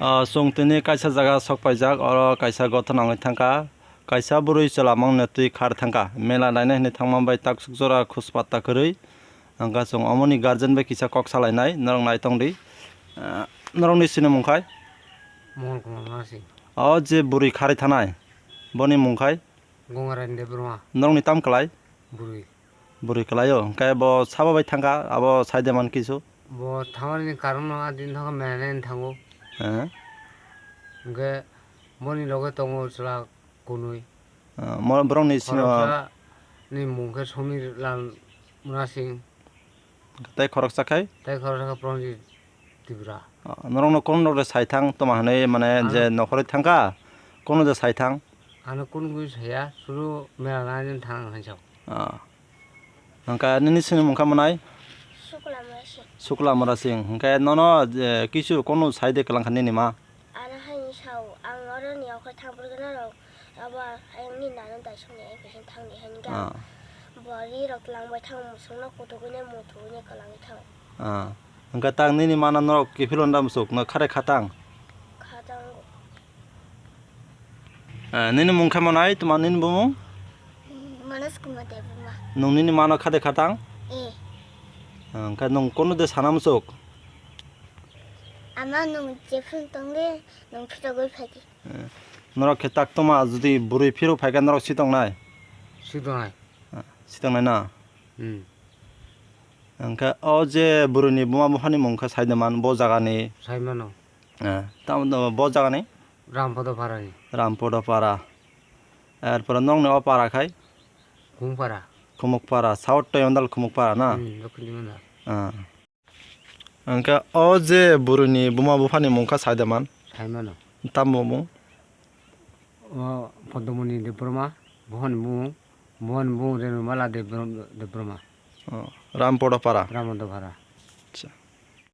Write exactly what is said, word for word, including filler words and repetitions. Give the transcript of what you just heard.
Ah, chwng tini kaisa jaga sok paijak, oro kaisa gothon nangwi thangkha, kaisa bwrwi chwla mangno twi khar thangkha, mela naina hinwi thangma bai taksuk jora khuspat ta kwrwi, hwnkha chwng omoni guardian bai kisa kok salainai, norok nai tongdi. Ah, norokni sinimung khai? Mohon Kumar Masi. O je bwrwi kharwi thanai, boni mung khai? Gongarani Debbarma. Norokni tam kwlai? Bwrwi. Bwrwi kwlaio, hwnkhe bo sabo bai thangkha, abo saide man kisu? Bo thangmani karon no a din thangkha, mela naina thango. Eh. Hwnkhe boni loge tongo chwla kunui. Ah, mo-, borokni sino- Khoroksa ni mung khe Somir Lal Murasing. Tei khoroksa khai? Tei khoroksa khe Pranjit Tripura. Ah, norokno kono rok de sai thang toma hwnwi, mane, ano je nokhorwi thangkha, kono de sai thang? Ano kunu kunu saya, suru mela naina thang hinwi sao. Ah. Hwnkhe nini sinimung kha mwnai? Sukla Murasing. Sukla Murasing. Hwnkhe nono je kisu kono sai de kwlangkha nini ma? Ano haini sao, ang oro ni okhai thang purgwi norok abo ayang ni nano daisok ni ayang kaisa thang ni haini ga. Ah. Bo ri rok twlang bai thang musung no kutuk wi nai muthuk wi nai kwlangwi thang. Ah. Hwnkhe tang nini ma no norok kiphilon da musuk no khare khatang? Khatango. Ah, nini mung khe mwnai tuma nini bumung? Manas Kumar Debbarma. Nwng nini ma no khade khatang? Eh. Ah, hwnkhe nwng kono de sana musuk? Ama nwng jephru tongdi, nwng phirogwi phaidi. Eh, norok khe tak toma jodi bwrwi phirok phaikha norok sitongnai? Sitongnai. Ah, sitongnai na? Hmm. Hwnkhe o je bwrwini buma buphani mung khe saide man bo jagani? Saimano. Eh, tamo bo jagani? Rampodo Parani. Rampodo Para. Erpore nokni o para khai? Khumukpara. Khumukpara, South Toyondal Khumukpara na? Hmm, Dakkhin Toyondal. Ah. Hwnkhe o je bwrwini buma buphani mung kha saide man? Saimano. Tamo mung? O Podomoni Debbarma, buphani mung, buphani mung Renumala Debbar-, Debbarma. Oh, Rampodo Para. Rampodo Para. Acha.